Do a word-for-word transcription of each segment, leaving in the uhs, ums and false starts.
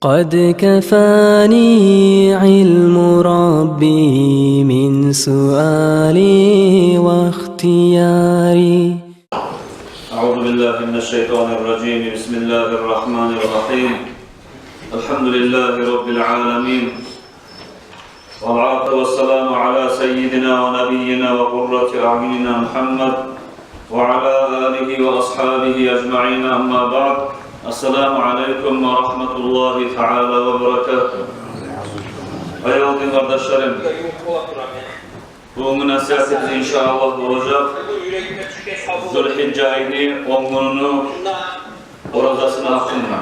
قد كفاني علم ربي من سؤالي واختياري. أعوذ بالله من الشيطان الرجيم. بسم الله الرحمن الرحيم. الحمد لله رب العالمين. والصلاة والسلام على سيدنا ونبينا وقرة أعيننا محمد وعلى آله وأصحابه أجمعين، أما بعد. السلام عليكم ورحمة الله تعالى وبركاته. Аявлу дин къардашларым, бугюнгю насигьатыбыз, иншааллагь, болажакъ Зулгьижжа айны он гюнюню оразасыны гьакъында.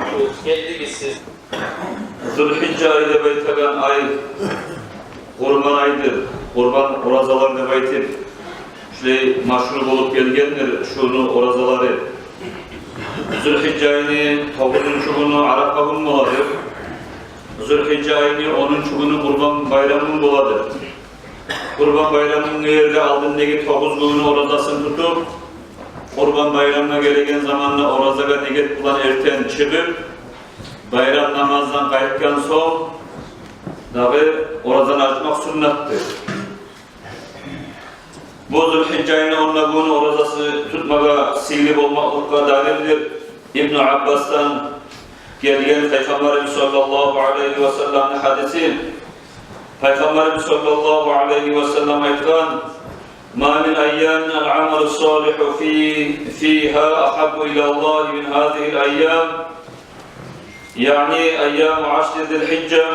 Зулгьижжа ай деп айтагъан ай къурбан айдыр. Къурбан оразалар деп айтып, шулай машгьур болуп гелгендир шуну оразалары. Зулгьижжа айны тогъузунчу гюню Арапа гюн боладыр. Зулгьижжа айны онунчу гюню Къурбан байрам гюн боладыр. Къурбан байрамны ерли алдындагъы тогъуз гюнню оразасын тутуп, Къурбан байрамгъа гелеген заманда оразагъа ният булан эртен чыгъып, байрам намаздан къайтгъан сонг дагъы оразаны ачмакъ суннатдыр. Бу Зулгьижжа айны он да гюнню оразасын тутмагъа сыйлы болмакълыкъгъа далилдир Ибну Аббасдан гелген Пайхаммарыбыз саллаллагьу алайгьи ва салламны гьадиси. Пайхаммарыбыз саллаллагьу алайгьи ва саллам айтгъан: ما من أيام العمل الصالح في فيها أحب إلى الله من هذه الأيام، يعني أيام عشر ذي الحجة.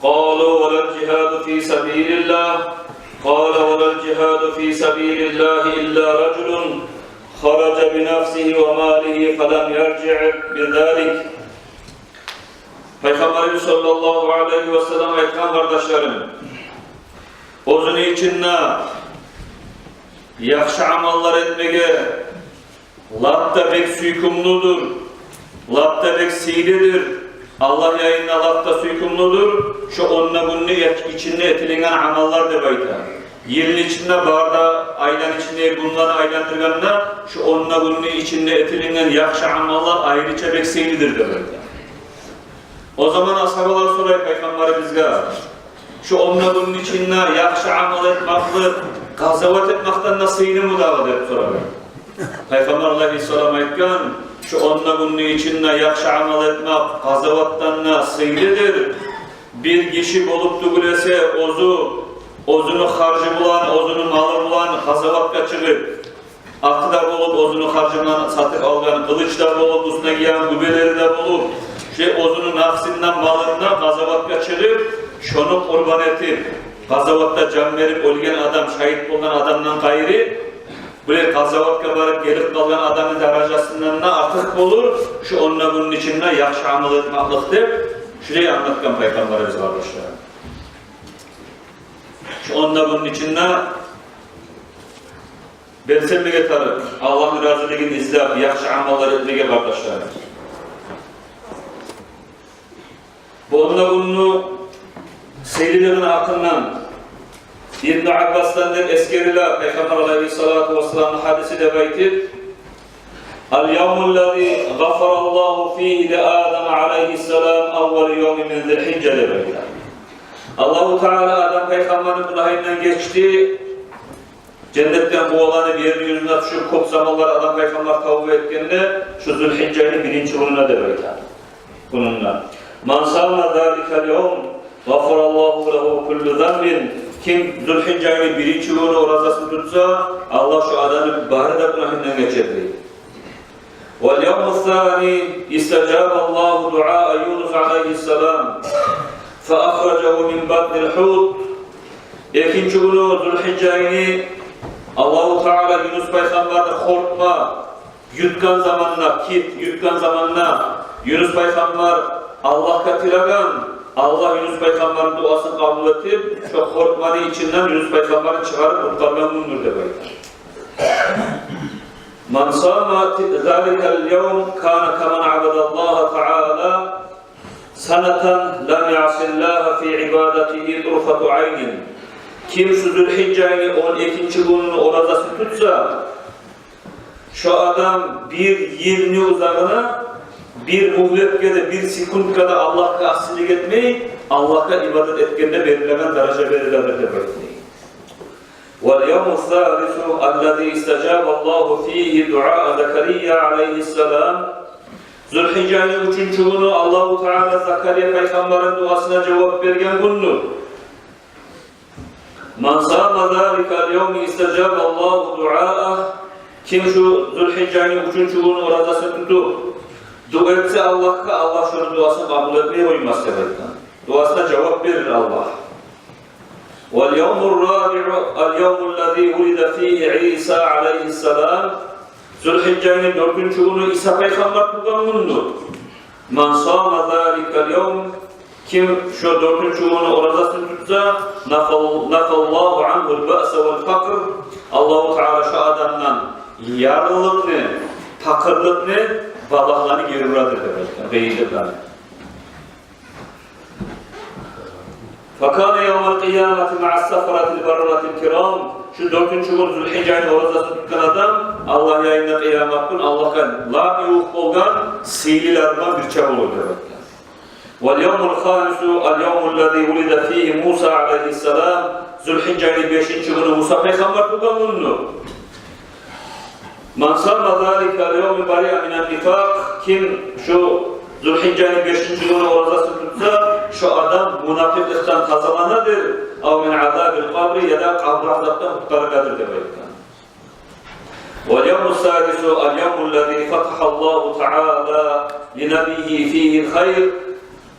قالوا: ولا الجهاد في سبيل الله؟ قال: ولا الجهاد في سبيل الله إلا رجل خرج بنفسه وماله فلم يرجع بذلك. Пайхаммарыбыз саллаллагьу алайгьи ва саллам айтгъан, къардашларым, оьзюню ичинде яхшы амаллар этмеге лап да бек сюйкюмлюдюр, лап да бек сыйлыдыр, Аллагь янында лап да сюйкюмлюдюр шо он да гюнню ичинде этилинген амаллар деп айта. Йылны ичинде бары да айланы ичинде, гюнлени айландыргъанда, шо он да гюнню ичинде этилинген яхшы амаллар айрыча бек сыйлыдыр деп айта. О заман асгьабалар сорай Пайхаммарыбызгъа: шо он да гюнню ичинде яхшы амал этмакълыкъ къазават этмакъдан да сыйлымы дагъы? Деп сорай. Пайхаммар алайгьиссалам айтгъан: шо он да гюнню ичинде яхшы амал этмакъ къазаватдан да сыйлыдыр. Бир гиши болуп тюгюл эсе, оьзю, оьзюню харжы булан, оьзюню малы булан къазаватгъа чыгъып, аты да болуп, оьзюню харжы булан сатып алгъан, къылыч да болуп, уьстюне гиеген гюбелери де болуп, шо оьзюню напсындан, малындан къазаватгъа чыгъып, шону къурбан этип, къазаватда жан берип оьлген адам, шагьит болгъан адамдан къайры, булай къазаватгъа барып гелип къалгъан адамны даражасындан да артыкъ болур шо он да гюнню ичинде яхшы амал этмакълыкъ деп, шулай англатгъан Пайхаммарыбыз, къардашлар. Шо он да гюнню ичинде белсенмеге тарыкъ, Аллагьны разилигин излеп, яхшы амаллар этмеге, къардашлар. Бу он да гюнню сыйлылыгъыны гьакъындан Ибну Аббасдан деп эсгериле, Пайхаммар алайгьиссалату вассаламны гьадиси деп айтып: اليوم الذي غفر الله فيه لآدم عليه السلام أول يوم من ذي الحجة деп айта. Аллагьу Таала Адам пайхаммарны гюнагьындан гечди. Женнетден къуваланып, ерни юзюне тюшюп, кёп заманлар Адам пайхаммар тавба этгенде, шо Зулгьижжа айны биринчи гюнюнде деп айта. Гюнюнде. من صام ذلك اليوم غفر الله له كل ذنب. Ким Зулгьижжа айны биринчи гюню оразасын тутса, Аллагь шо адамны бары да гюнагьындан гечер дей. واليوم الثاني استجاب الله دعاء يونس عليه السلام فأخرجه من بطن الحوت. Экинчи гюню Зулгьижжа айны Аллагьу Таала Юнус пайхаммарны хортма ютгъан заманда, кит ютгъан заманда, Юнус пайхаммар Аллагьгъа тилеген, Аллагь Юнус пайхаммарны дуасын къабул этип, шо хортманы ичинден Юнус пайхаммарны чыгъарып къутгъаргъан гюндюр деп айта. من صام ذلك اليوم كان كمن عبد الله تعالى سنة لم يعص الله في عبادته طرفة عين. Ким шу Зулгьижжа айны он экинчи гюнюню оразасын тутса, шо адам бир йылны узагъына Бир мюгьлетге де, бир секундгъа да Аллагьгъа асилик этмей, Аллагьгъа ибадат этгенде берилеген даража бериледир деп айтды. واليوم الثالث الذي استجاب الله فيه دعاء زكريا عليه السلام. Зулгьижжаны уьчюнчю гюню Аллагьу Таала Закария пайхаммарны дуасына жавап берген гюндюр. من صام ذلك اليوم استجاب الله دعاءه. Ким шу Зулгьижжаны уьчюнчю гюню оразасын тутуп, дуа этсе Аллагьгъа, Аллагь шону дуасын къабул этмей къоймас деп айтгъан. Дуасына жавап берир Аллагь. واليوم الرابع اليوم الذي ولد فيه عيسى عليه السلام. Зулгьижжаны дёртюнчю гюню Иса пайхаммар тувгъан гюндюр. من صام ذلك اليوم. Ким шо дёртюнчю гюню оразасын тутса, نفى، نفى الله عنه البأس والفقر. Аллагьу Таала шо адамдан ярлылыкъны, пакъырлыкъны, балагьланы гери урадыр деп айтгъан, къыйынлыкъланы. فكان يوم القيامة مع السفرة البررة الكرام. Шу дёртюнчю гюн Зулгьижжаны оразасын тутгъан адам Аллагь янында къыямат гюн Аллагьгъа лап ювукъ болгъан сыйлылар булан бирче болур деп айтгъан. واليوم الخامس اليوم الذي ولد فيه موسى عليه السلام. Зулгьижжаны бешинчи гюню Муса пайхаммар тувгъан гюндюр. من صام ذلك اليوم برئ من النفاق. Ким шу Зулгьижжаны бешинчи гюню оразасын тутса, шо адам мунапикъликден тазаланадыр, أو من عذاب القبر, яда къабур азапдан къутгъарыладыр деп айтгъан. واليوم السادس اليوم الذي فتح الله تعالى لنبيه فيه الخير.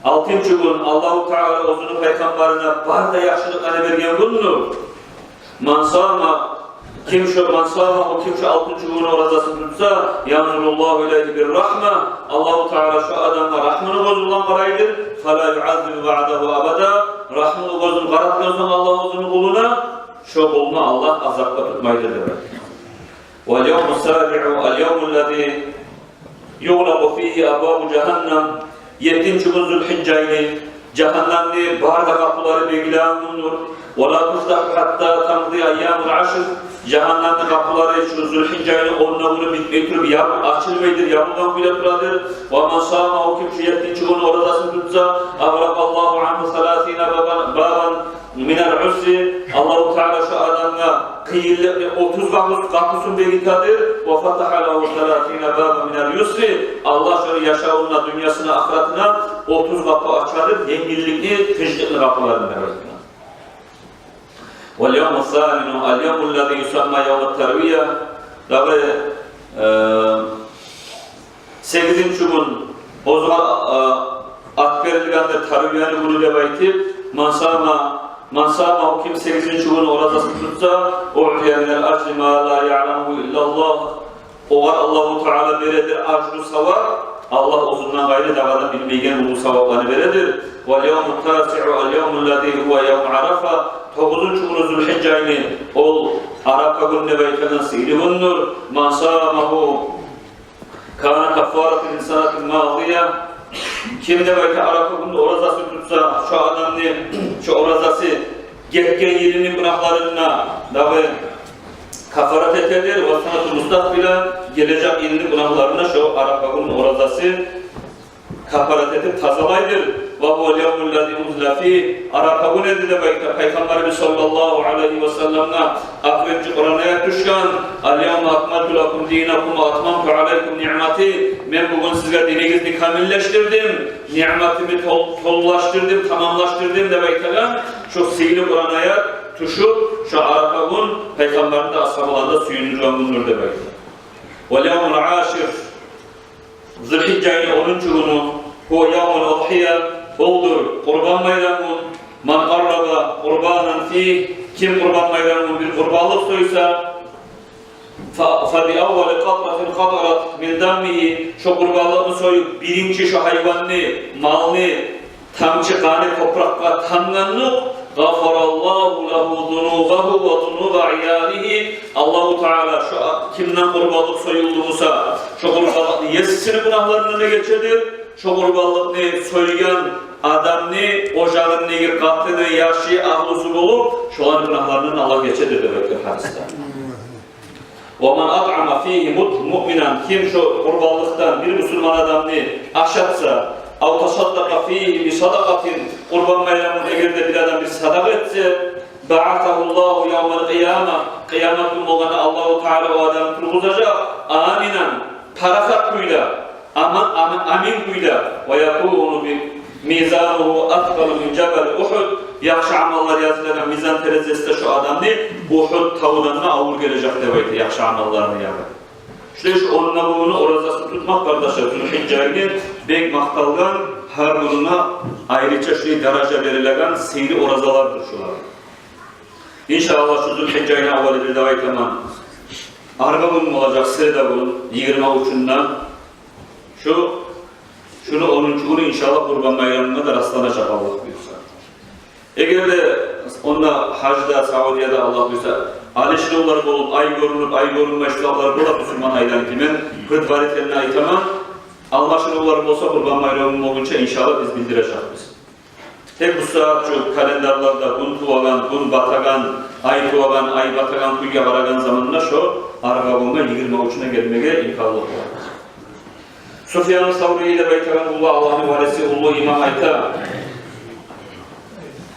Алтынчы гюн Аллагьу Таала оьзюню пайхаммарына бары да яхшылыкъланы берген гюндюр. من صام, ким шо, من صام, о ким шо алтынчы гюню оразасын тутса, ينظر الله إليه بالرحمة, Аллагьу Таала шо адамгъа рагьмулу гёзю булан къарайдыр. فلا يعذب بعده أبدا, рагьмулу гёзюн къаратгъан сонг Аллагь оьзюню къулуна, шо къулну Аллагь азапгъа тутмайдыр деп айтгъан. واليوم السابع اليوم الذي يغلق فيه أبواب جهنم. Еттинчи гюн Зулгьижжаны жагьаннемни бары да къапулары бегилеген гюндюр. ولا تفتح حتى تنقضي أيام العشر. Жагьаннемни къапулары шу Зулгьижжаны онда гюню битмей туруп яб-, ачылмайдыр, ябылгъан кюйде турадыр. ومن صام, о ким шу еттинчи гюн оразасын тутса, أغلق الله عنه ثلاثين بابا, بابا من العسر, Аллагьу Таала шо адамгъа къыйынлыкъны отуз къапу-, къапусун бегитедир. وفتح له ثلاثين بابا من اليسر, Аллагь шону яшавуна, дюньясына, ахыратына отуз къапу ачадыр, енгилликни, тынчлыкъны къапуларын деп айтгъан. واليوم الثامن اليوم الذي يسمى يوم التروية. Дагъы, э, сегизинчи гюн оьзюне, э, ат берилгендир Тарвияны гюню деп айтып, من صام, من صام, о ким сегизинчи гюн оразасын тутса, أعطي من الأجر ما لا يعلمه إلا الله. Огъар Аллагьу Таала бередир ажру, савап, Аллагь оьзюнден къайры дагъы адам билмейген уллу савапланы бередир. واليوم التاسع اليوم الذي هو يوم عرفة. Тогъузунчу гюню Зулгьижжаны, ол Арапа гюн деп айтагъан сыйлы гюндюр. من صامه كان كفارة للسنة الماضية. Ким деп айта Арапа гюнде оразасын тутса, шо адамны, шо оразасы гетген йылны гюнагьларына дагъы кафарат этедир. والسنة المستقبلة, гележек йылны гюнагьларына шо Арапа гюн оразасы кафарат этип тазалайдыр. وهو اليوم الذي أنزل فيه, Арапа гюн эди деп айта, Пайхаммарыбыз саллаллагьу алайгьи ва салламгъа ахырынчы Къуран аят тюшген: اليوم أكملت لكم دينكم وأتممت عليكم نعمتي. Мен бугюн сизге динигизни камиллешдирдим, ниъматымны тол-, толулашдырдым, тамамлашдырдым деп айтагъан шо сыйлы Къуран аят тюшюп, шо Арапа гюн Пайхаммарны да, асгьабаланы да сююндюрген гюндюр деп айта. واليوم العاشر, Зулгьижжаны онунчу гюню, هو يوم الأضحية, олдур Къурбан байрам гюн. من قرب قربانا فيه, ким Къурбан байрам гюн бир къурбанлыкъ сойса, ف-، فبأول قطرة قطرت من دمه, шо къурбанлыкъны союп, биринчи шо гьайванны, малны тамчы къаны топуракъгъа тамгъанлыкъ, غفر الله له ذنوبه وذنوب عياله. Аллагьу Таала шо кимден къурбанлыкъ союлду буса, шо къурбанлыкъны есисини гюнагьларындан да гечедир. Шо къурбанлыкъны сойгъан адамны ожагъындагъы къатыны, яшы, агьлюсю болуп, шоланы гюнагьларындан Аллагь гечедир деп айтгъан гьадисде. ومن أطعم فيه مؤمنا, ким шо къурбанлыкъдан бир бусурман адамны ашатса, أو تصدق فيه بصدقة, къурбан байрамын эгер де бир адам бир садакъа этсе, بعثه الله يوم القيامة, къыямат гюн болгъанда Аллагьу Таала о адамны тургъузажакъ, آمنا, парахат кюйде, аман, амин, амин кюйде. ويكون ميزانه أثقل من جبل أحد, яхшы амаллар язылгъан мизан терезеси де шо адамны Ухуд тавдан да авур гележек деп айта, яхшы амалларыны ягъы. Шулай шу он да бу гюнню оразасын тутмакъ, къардашлар, Зулхижжа айны бек макъталгъан, гьар бирисине айрыча шулай даража берилеген сыйлы оразалардыр шулар. Иншааллагь, шу Зулхижжа айны аввалы бир де айтаман, арбагюн болажакъ, среда гюн, йигирма уьчюнде. Шу, шуну онунчу гюню, иншааллагь, Къурбан байрамына да расланажакъ, Аллагь буюрса. Эгер де онда гьажда, Саудияда, Аллагь буюрса, алышынывлар болуп, ай гёрюнюп, ай гёрюнмей, шу затлар бола, бусурман айдан кимин, предварительно айтаман, алмашынывлар болса, Къурбан байрамы болгъунча, иншааллагь, биз билдирежекбиз. Тек бу сагьат шу календарларда гюн тувагъан, гюн батагъан, ай тувагъан, ай батагъан кюйге къарагъан заманда шо арбагюнге, йигирма уьчюне гелмеге имканлыкъ бар. Суфьяну Саврий деп айтагъан уллу Аллагьны валиси, уллу имам айта.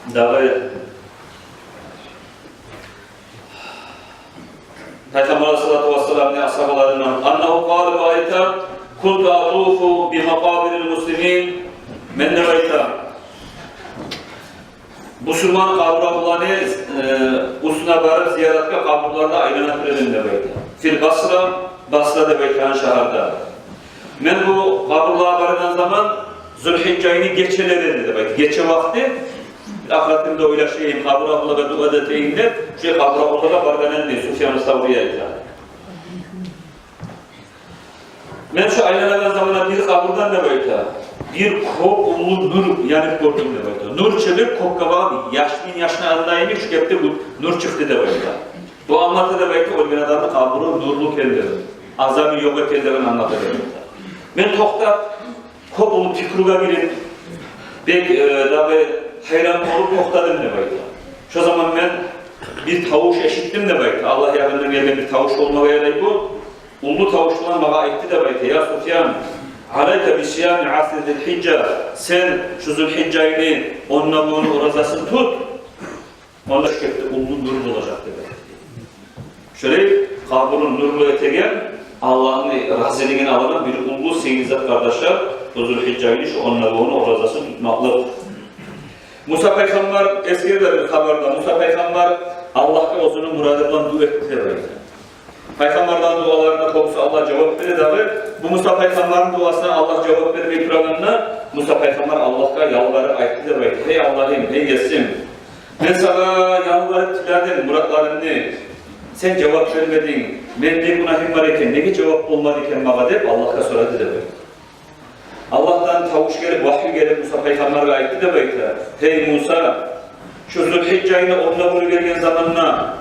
Дагъы Пайхаммар алайгьиссалату вассаламны асгьабаларындан, أنه قال, бу айта: كنت أطوف بمقابر المسلمين. Мен, деп айта, бусурман къабурлагъа, э, уьстюне барып, зияратгъа къабурларда айлана тура эдим, деп айта. في البصرة, Басра деп айтагъан шагьарда. Мен бу къабурлагъа баргъан заман Зулхижжа айны гечелери эди, деп айта. Гече вакъти бир ахыратымда ойлашайым, къабурлагъа дуа да этейим деп, шо къабурлагъа баргъан эдим, дей Суфьяну Саврий айта. Мен шо айланагъан заманда бир къабурдан, деп айта, бир кёп уллу нюр янып гёрдюм, деп айта. Нюр чыгъып, кёкге багъып, яшмин яшнагъандай йимик, шу кепде бу нюр чыкъды, деп айта. Бу англата, деп айта, оьлген адамны къабуру нюрлю экенлигин, азабы ёкъ экенлигин англата, деп айта. Мен токътап, кёп уллу пикругъа гирип, бек, э, дагъы гьайран болуп токътадым, деп айта. Шо заман мен бир тавуш эшитдим, деп айта. Аллагь ягъындан гелген бир тавуш болмагъа ярай бу. Уллу тавуш булан магъа айтды, деп айта: يا سفيان، عليك بصيام عشر ذي الحجة. Сен шу Зулхижжа айны онда бу гюнню оразасын тут. Онда шу кепде уллу нюр болажакъ, деп айта. Шолай къабурун нюрлю этеген, Аллагьны разилигин алгъан бир уллу сыйлы зат, къардашлар, бу Зулхижжа айны шу онда бу гюнню оразасын тутмакълыкъ. Муса пайхаммар, эсгериле бир хабарда, Муса пайхаммар Аллагьгъа оьзюню мурады булан дуа этди, деп айта. Пайхаммарланы дуаларына кёбюсю Аллагь жавап бере дагъы. Бу Муса пайхаммарны дуасына Аллагь жавап бермей турагъанда, Муса пайхаммар Аллагьгъа ялбарып айтды, деп айта: «Гьей Аллагьым, гьей Есим, мен сагъа ялбарып тиледим муратларымны, сен жавап бермединг. Мени не гюнагьым бар экен, неге жавап болмады экен магъа?» — деп Аллагьгъа сорады, деп айта. Аллагьдан тавуш гелип, вагьйу гелип, Муса пайхаммаргъа айтды, деп айта: «Гьей Муса, шу Зулхижжа айны онда гюню гелген заманда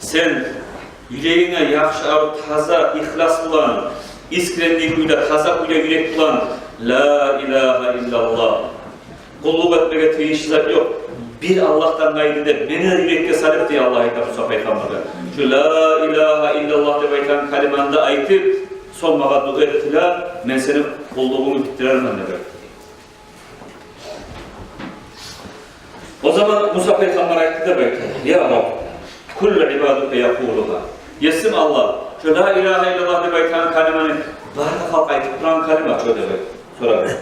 сен юрегинге яхшы, арив, таза ихлас булан, искренний кюйде, таза кюйде юрек булан: „Ла илагьа иллаллагь, къуллукъ этмеге тийишли зат ёкъ бир Аллагьдан къайры“, — деп, мени де юрекге салып, дей Аллагь, айта Муса пайхаммаргъа. Шу «Ла илагьа иллаллагь» деп айтагъан калиманы да айтып, сонг магъа дуа эт, тиле, мен сени къуллугъунгну битдирермен, — деп айтды. О заман Муса пайхаммар айтды, деп айта: «Я Рабб, куллу ибадука якъулугьа». Есим Аллагь, шу «Ла илагьа иллаллагь» деп айтагъан калиманы бары да халкъ айтып турагъан калима чы, деп айтды, сорады.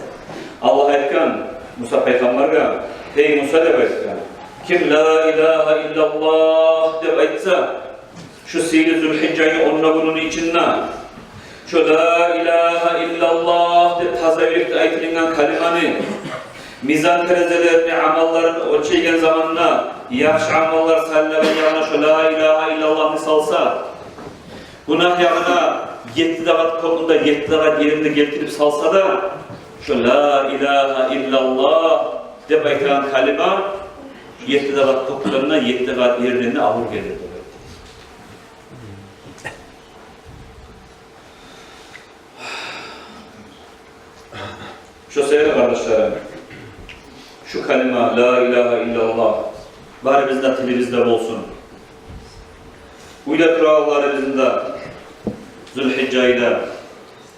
Аллагь айтгъан Муса пайхаммаргъа: «Гьей Муса, — деп айтгъан, — ким „Ла илагьа иллаллагь“ деп айтса, шу сыйлы Зулхижжа айны онда гюнюню ичинде шу «Ла илагьа иллаллагь» деп таза юрекден айтылынгъан калиманы мизан терезелерине амалларын оьлчейген заманда, яхшы амаллар салынагъан ягъына шу «Ла илагьа иллаллагьны» салса, гюнагь ягъына етти де къат кёкню де, етти де къат ерни де гелтирип салса да, шу «Ла илагьа иллаллагь» деп айтагъан калима етти де къат кёкден де, етти де къат ерден де авур гелир, деп айтды. Шо себепли, къардашларым, шу калима «Ла илагьа иллаллагь» барыбызны да тилибизде болсун. Уьйде турагъанларыбызны да зулгьижжа айда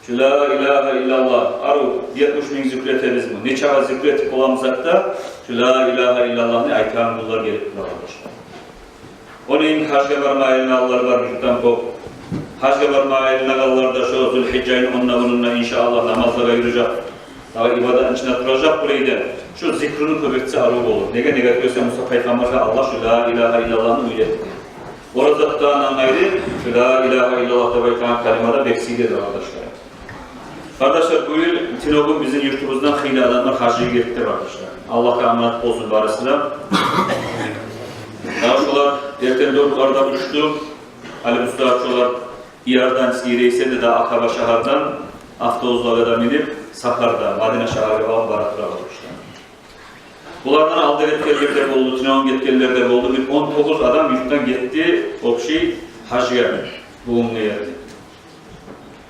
шу ла илагьа иллаллагь, арив етмиш минг зикр этебизми, нечакъы зикр этип боламысакъ да, шу ла илагьа иллаллагьны айтагъан гюнлер гелип тура, къардашлар. Ону йимик гьажгъа барма айланагъанлар бар, юртдан кёп. Гьажгъа барма айланагъанлар да шу зулгьижжа айны онда, гюнюнде, иншааллагь, намазлагъа юрюжек, дагъы ибадатны ичинде туражакъ булай да. Шу зикруну кёп этсе, арив болур. Неге, неге десе, Муса пайхаммаргъа Аллагь шу ла илагьа иллаллагьны уьйретди. Ораза тутагъандан къайры шу ла илагьа иллаллагь деп айтагъан калима да бек сыйлы эди, къардашлар. Къардашлар, бу йыл тюнегюн бизин юртубуздан хыйлы адамлар гьажгъа гетди, къардашлар. Аллагьгъа аманат болсун барысы да. Дагъы шолар эртен дёртлерде учду. Гьали бу сагьат шолар Иордан, Сирия эсе де, дагъы Акъаба шагьардан автобуслагъа да минип, сапарда Мадина шагьаргъа багъып бара тура, къардашлар. Булардан алда гетгенлер де болду, тюнегюн гетгенлер де болду. Бир он тогъуз адам юртдан гетди общий гьажгъа бугюн ерде.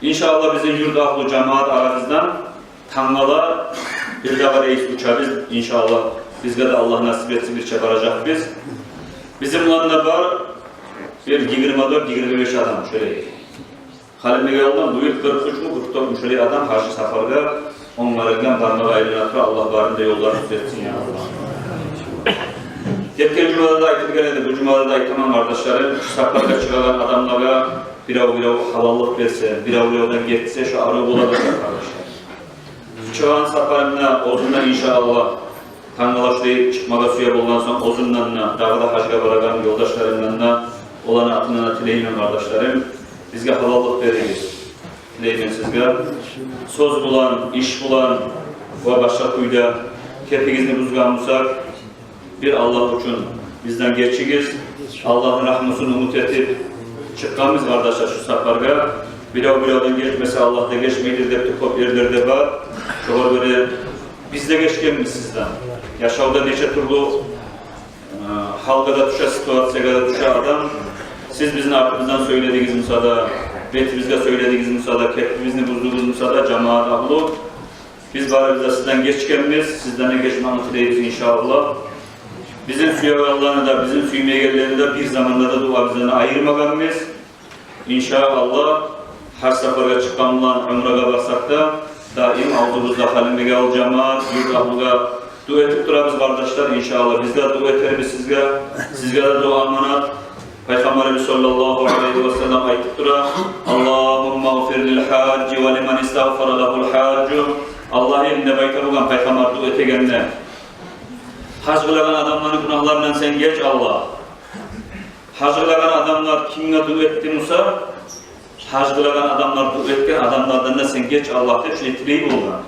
Иншааллагь, бизин юрт агьлю, жамаат арабыздан тангала бирдагъы рейс учабыз, иншааллагь. Бизге де Аллагь насип этсе, бирче баражакъбыз. Бизин булан да бар бир йигирма дёрт, йигирма беш адам шолай. Халимбекавулдан бу йыл къыркъ уьч мю, къыркъ дёрт мю шолай адам гьажгъа сапаргъа онгарылгъан, бармагъа айлана тура. Аллагь барын да ёлларын тюзетсин, я Аллагь. Гетген жумада да айтылгъан эди, бу жумада да айтаман, къардашларым, шу сапаргъа чыгъагъан адамлагъа бирев-бирев гьалаллыкъ берсе, бирев-биревден гетсе, шу арив бола деп, къардашлар. Чыгъагъан сапарымда оьзюмден, иншааллагь, тангала шулай чыкъмагъа сюе болгъан сонг, оьзюмден де, дагъы да гьажгъа барагъан ёлдашларымдан да, оланы атындан да тилеймен, къардашларым, бизге гьалаллыкъ беригиз. Тилеймен сизге. Сёз булан, иш булан ва башгъа кюйде кепигизни бузгъан бусакъ, бир Аллагь учун бизден гечигиз. Аллагьны рагьмусун умут этип чыкъгъанбыз, къардашлар, шу сапаргъа. Бирев-биревден гечмесе, Аллагь да гечмейдир деп де кёп ерлер де бар. Шогъар гёре биз де гечгенбиз сизден. Яшавда нече тюрлю гьалгъа да тюше, ситуациягъа да тюше адам. Сиз бизин артыбыздан сёйледигиз буса да, бетибизге сёйледигиз буса да, кепибизни буздугъуз буса да, жамаат агьлю, биз барыбыз да сизден гечгенбиз, сизден де гечмекни тилейбиз, иншааллагь. Бизин сюегенлени де, бизин сюймейгенлени де бир заманда да дуабыздан айырмагъанбыз. Иншааллагь, гьаж сапаргъа чыкъгъан булан умрагъа барсакъ да, даим авзубузда Халимбекавул жамаат, юрт агьлюге дуа этип турабыз, къардашлар. Иншааллагь, биз де дуа этербиз сизге, сизге де дуа аманат. Пайхаммарыбыз саллаллагьу алайгьи ва саллам айтып тура: «Аллагьумма гъфир лил гьажжи ва лиман истагъфара лагьул гьажжу». Аллагьым, деп айта болгъан пайхаммар дуа этегенде, гьаж къылагъан адамланы гюнагьларындан сен геч, Аллагь. Гьаж къылагъан адамлар кимге дуа этди буса, гьаж къылагъан адамлар дуа этген адамлардан да сен геч, Аллагь, деп шулай тилей болгъан.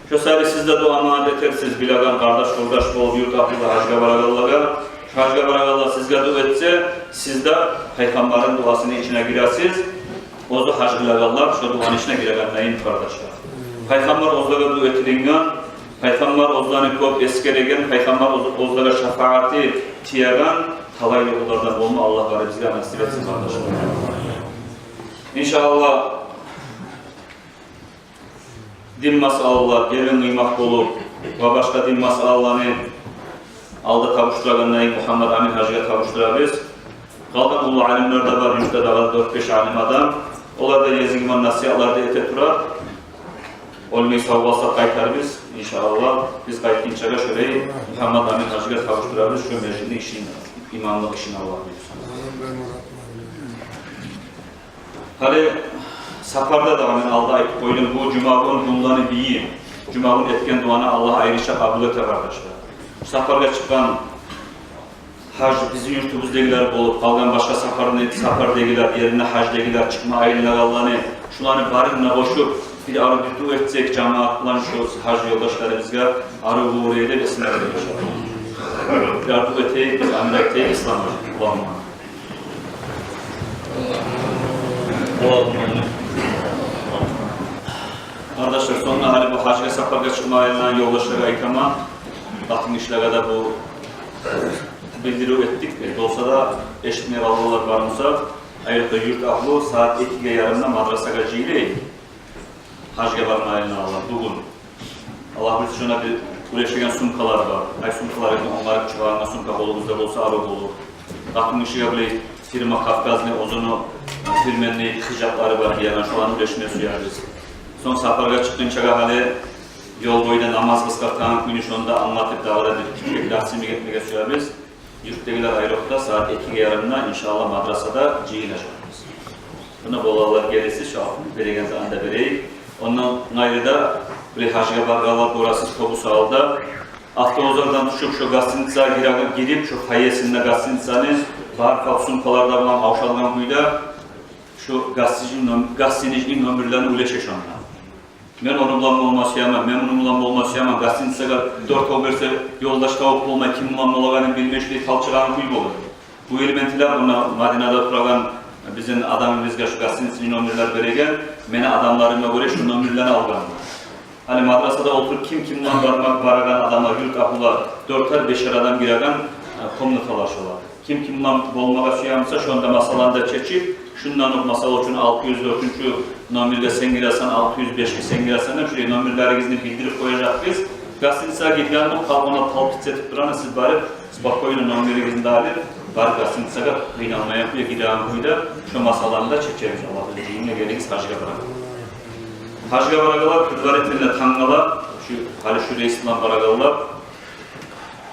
Шо саялы сиз де дуа аманат этерсиз, билеген къардаш-къурдаш болуп, юрт агьлюге, гьажгъа барагъанлагъа. Шо гьажгъа барагъанлар сизге дуа этсе, сиз де пайхаммарны дуасыны ичине гиресиз. Оьзю гьаж къылагъанлар шо дуаны ичине гирегендейин, къардашлар. Пайхаммар оьзлеге дуа этилинген, пайхаммар оьзлени кёп эсгереген, пайхаммар оьз-, оьзлеге шафааты тиеген талай ёллардан болма Аллагь барыбызгъа насип этсин, къардашлар. Иншааллагь, дин масъалалар, гебин къыймакъ болуп, ва башгъа дин масъалаланы алда тапшурагъандай Мугьаммат Амин гьажиге тапшурабыз. Къалгъан уллу алимлер де бар, юртда дагъы дёрт-беш алим адам. Олар да языгъы булан насигьатлар да эте турар. Оьлмей сав къалса къайтарбыз, иншааллагь. Биз къайтгъынчагъа шолай Мугьаммат Амин гьажиге тапшурабыз шо межитни ишин, имамлыкъ ишин, Аллагь буюрса. Гьали сапарда да, мен алда айтып къойдум, бу жумагюн, гюнлени бийи, жумагюн этген дуаны Аллагь айрыча къабул эте, къардашлар. Сапаргъа чыкъгъан гьаж, бизин юртубуздагъылар болуп, къалгъан башгъа сапарны, сапардагъылар, ерине гьаждагъылар, чыкъма айланагъанланы, шуланы барын да къошуп, бир арив бир дуа этсек, жамаат булан шо гьаж ёлдашларыбызгъа арив болур эди деп эсиме геле, иншааллагь. Бир арив дуа этейик, биз амин этейик, ислам уланма. Къардашлар, сонг гьали бу гьажгъа сапаргъа чыкъма айланагъан ёлдашларгъа айтаман, къатынгишилеге де бу билдирив этдик, э, болса да эшитмей къалгъанлар бар буса, айрокъда юрт агьлю сагьат экиге ярымда мадрасагъа жыйылайыкъ. Гьажгъа барма айланагъанлар бугюн. Аллагь буюрса, шонда бир уьлешеген сумкалар бар. Ай, сумкалар, энни онгарып чыгъаргъан сумка къолугъузда болса, арив болур. Къатынгишиге билей Фирма Кавказный, оьзюню фирменный хижаплары бар, бир яндан шоланы уьлешме сюебиз. Сонг сапаргъа чыкъгъынчагъа гьали ёл бойда намаз къыскъартагъан кюйню шонда англатып, дагъы да бир кюйде тасим этмеге сюебиз. Юртдагъылар айрокъда сагьат экиге ярымда, иншаллагь, мадрасада жыйылажакъбыз. Муна, балалар, гелесиз, шо береген заманда берейик. Ондан къайры да, бир гьажгъа баргъанлар гёресиз, кёбюсю гьалда автобуслардан тюшюп, шо гостиницагъа гире-, гирип, шо фойесинде гостиницаны бар калсумкалар да булан къавшалгъан кюйде, шо гостиничный ном-, гостиничный номерлени уьлеше шонда. Мен ону булан болма сюемен, мен муну булан болма сюемен, гостиницагъа дёртев берсе, ёлдаш табып болмай, ким булан болагъанын билмей, шулай талчыгъагъан кюй болур. Бу йыл мен тилеп, муна Мадинада турагъан бизин адамыбызгъа шо гостиницный номерлер береген, мени адамларыма гёре шо номерлени алгъанман. Гьали мадрасада олтуруп, ким ким булан барма-, барагъан адамлар, юрт агьлюлер, дёртер-бешер адам гиреген, э, комнаталар шолар. Ким ким булан болмагъа сюе буса, шонда масъаланы да чечип, шундан окъ, масала учун, алты юз дёртюнчю номерге сен гиресен, алты юз бешге сен гиресен деп, шулай номерлеригизни билдирип къояжакъбыз. Гостиницагъа гиргенде, къалгъан талпиц этип турагъан, сиз барып, спокойно номеригизни де алып, барып гостиницагъа къыйналмайгъан кюйде, гиреген кюйде, шо масъаланы да чечебиз. Аллагь буюрса, жыйынгъа гелигиз, гьажгъа барагъыз. Гьажгъа барагъанлар предварительно тангала, шо, гьали шо рейс булан барагъанлар,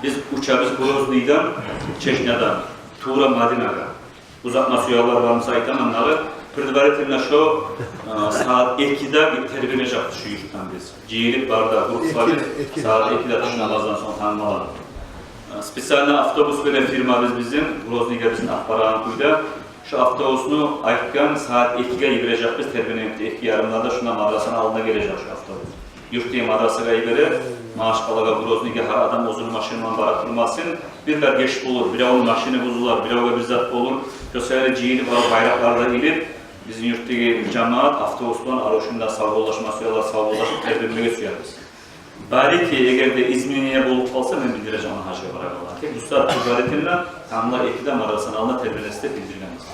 биз учабыз Грозныйдан, Чечнядан, тувра Мадинагъа. Узатма сюегенлер бар буса, айтаман дагъы, предварительно шо, э, сагьат экиде бир тербенежекбиз шо юртдан биз. Жыйылып, бары да группа, экиде, экиде, сагьат экиде тюш намаздан сонг тангала. Э, специально автобус бере фирмабыз бизин, Грозныйгъа бизин алып барагъан кюйде. Шо автобусну айтгъан сагьат экиге йибережекбиз, тербенегенде эки ярымларда шунда мадрасаны алдына гележек шо автобус. Юртдагъы мадрасагъа йибере, Магьачкъалагъа, Грозныйгъа гьар адам оьзюню машинасы булан бара турмасын. Бирлер геч болур, биревню машинасы бузулар, биревге бир зат болур. Шо саялы жыйылып, алып, байракълар да илип, бизин юртдагъы жамаат автобус булан арив шунда савболлашма сюелер, савболлашып, тербенмеге сюебиз. Барики, эгер де изменение болуп къалса, мен билдирежекмен гьажгъа барагъанлагъа. Тек бу сагьат предварительно, тангала экиде мадрасаны алдына тербенесиз деп билдиргенбиз.